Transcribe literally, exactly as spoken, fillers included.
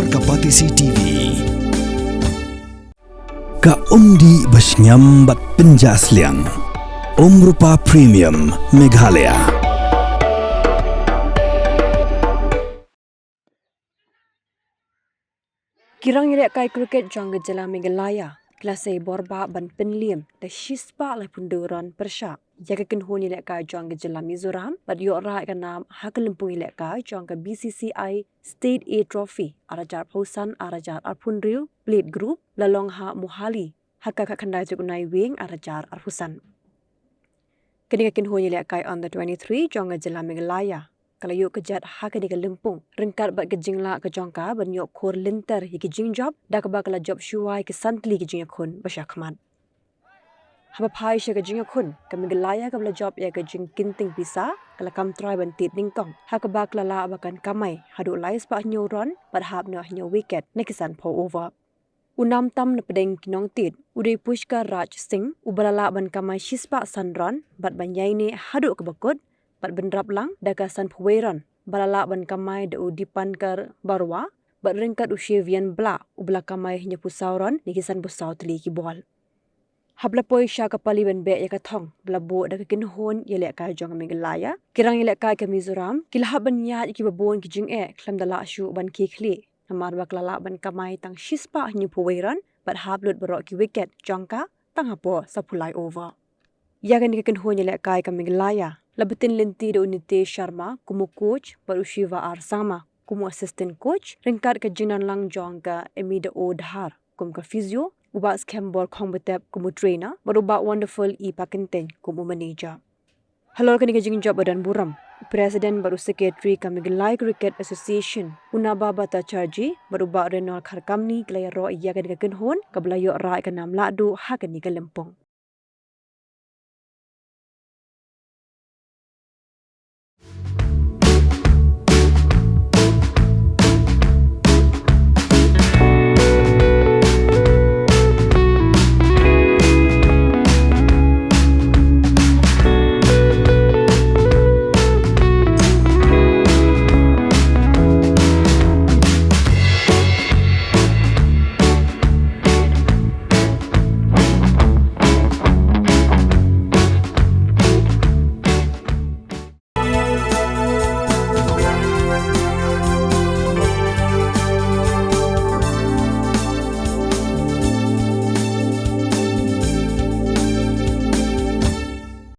Ka Patisi T V. Ka umdih ba shngiam bad pynjah sliang. Umrupa Premium Meghalaya. Ki rang ïalehkai cricket jong ka jylla Meghalaya ki la sei bor bah ban pynliem da shispah laiphew hynriew run pyrshah ïa ka kynhun ïalehkai jong ka jylla Mizoram bad ïoh rah ïa ka nam ha ka lympung ïalehkai jong ka B C C I State A Trophy ar hajar arphew san ar hajar arphew hynriew Plate Group, la long ha Mohali ha ka khatkhyndai tarik u Naiwieng ar hajar arphew san. Kane ka kynhun ïalehkai under twenty-three jong ka jylla Meghalaya ka la ïoh kjat ha kane ka lympung ryngkat bad ka jinglah ka jong ka ban ïoh khur lynter ïa ki jingjop da kaba ka la jop shuwa ïa ki san tylli ki jingïakhun ba shah khmat. Haba phai sha ka jingïakhun, ka Meghalaya kaba la jop ïa ka jingkynting pisa ka la kam trai ban tied nyngkong ha kaba ka la lah ba kan kamai haduh laispah hynñiew run bad hap noh hynñiew wicket na ki sanphew over. U nam tam na pdeng ki nongtied u dei Pushkar Raj Singh uba la lah ban kamai shispah san run bad ban ïaineh haduh kaba kut bad bynrap lang da ka sanphew wei run ba la lah ban kamai da u Dipankar Baruah bad ryngkat u Shivian Blah uba la kamai hynñiewphew saw run na ki sanphew saw tylli ki bol. Haba la poi sha ka pali ban beh ïa ka thong ba la buh da ka kynhun ïalehkai jong ka Meghalaya, ki rang ïalehkai ka Mizoram ki la hap ban ïaid ïa kiba bun ki jingeh khlem da lah shuh ban khie khlieh. Namar ba ka la lah ban kamai tang shispah hynñiewphew wei run bad hap lut baroh ki wicket jong ka tang hapoh saphew lai over. Ïa kane ka kynhun ïalehkai ka Meghalaya la btin lynti da u Nitesh Sharma kum u coach bad u Shiva R Sangma kum u assistant coach ryngkat ka jingnang lang jong ka Amida O Dhar kum ka physio, u Bah Skhem Borkhong Batep kum u trainer bad u Bah Wonderful E Pakyntein kum u manager. Halor kane ka jingjop ba don burom, u president bad u secretary ka Meghalaya Cricket Association, u Naba Bhattacharjee bad u Bah Renol Kharkamni ki la ïaroh ïa kane ka kynhun kaba la ïoh rah ïa ka nam lahduh ha kane ka lympung.